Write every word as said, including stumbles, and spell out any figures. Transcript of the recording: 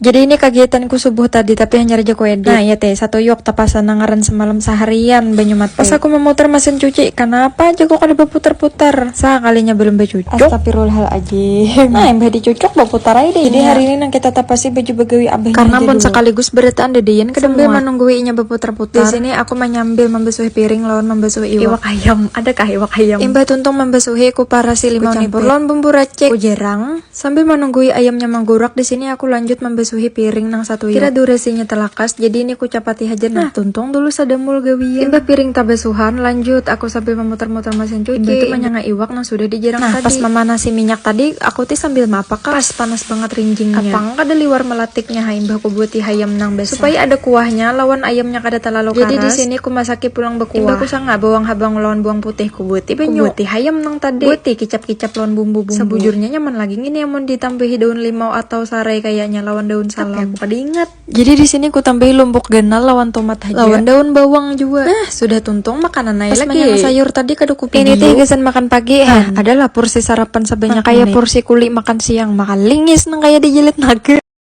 Jadi ini kagiatanku subuh tadi, tapi hanyar aja ku edit. Nah, iya teh, satuyuk tapasan nang ngaran semalam saharian banyumat. Pas aku memutar mesin cuci, kanapa aja kok kada baputar-putar? Sakalinya belum bacucuk. Astagfirullahaladzim. Nah, imbah dicucuk baputar aja deh. Jadi hari ini nang kita tapasi baju bagawi abahnya. Karena mun sekaligus berataan dadayan kada muat. Sambil menunggu inya baputar-putar. Di sini aku menyambil membasuhi piring lawan membasuhi iwak. Iwak ayam, adakah iwak ayam? Imbah tuntung membasuhi, ku parasi limau nipis. Ku campur lawan bumbu racik. Ku jerang. Sambil menunggui ayamnya manggurak, di sini aku lanjut membasuhi piring nang satu. Kira durasinya telakas, jadi ini ku capati haja. Nah, tuntung dulu sadamul gawian. Imbah piring tabasuhan, lanjut aku sambil memutar-mutar mesin cuci. Imbah tu manyanga iwak nang sudah dijerang tadi. Nah, pas memanasi minyak tadi, aku ti sambil mapakas. Pas panas banget rinjingnya. Apang kada liwar melatiknya ha, imbah ku buati hayam nang basah. Supaya ada kuahnya, lawan ayamnya kada terlalu karas. Jadi di sini ku masaki pulang bekuah. Imbah ku sanga bawang habang lawan bawang putih, ku buati banyu. Ku buati hayam nang tadi. Buati kicap-kicap lawan bumbu-bumbu. Sabujurnya nyaman lagi ngini amun ditambahi daun limau atau sarai kayaknya lawan daun salam. Tapi aku kada ingat. Jadi di sini ku tambahi lombok ganal lawan tomat haja. Lawan daun bawang jua. Nah, sudah tuntung makanan ai lagi. Pas manyanga sayur tadi kada ku video. Ini teh gasan makan pagi. Nah, adalah porsi sarapan sebanyak ini. Nang kaya porsi kuli makan siang, makan lingis nang kaya dijilit naga.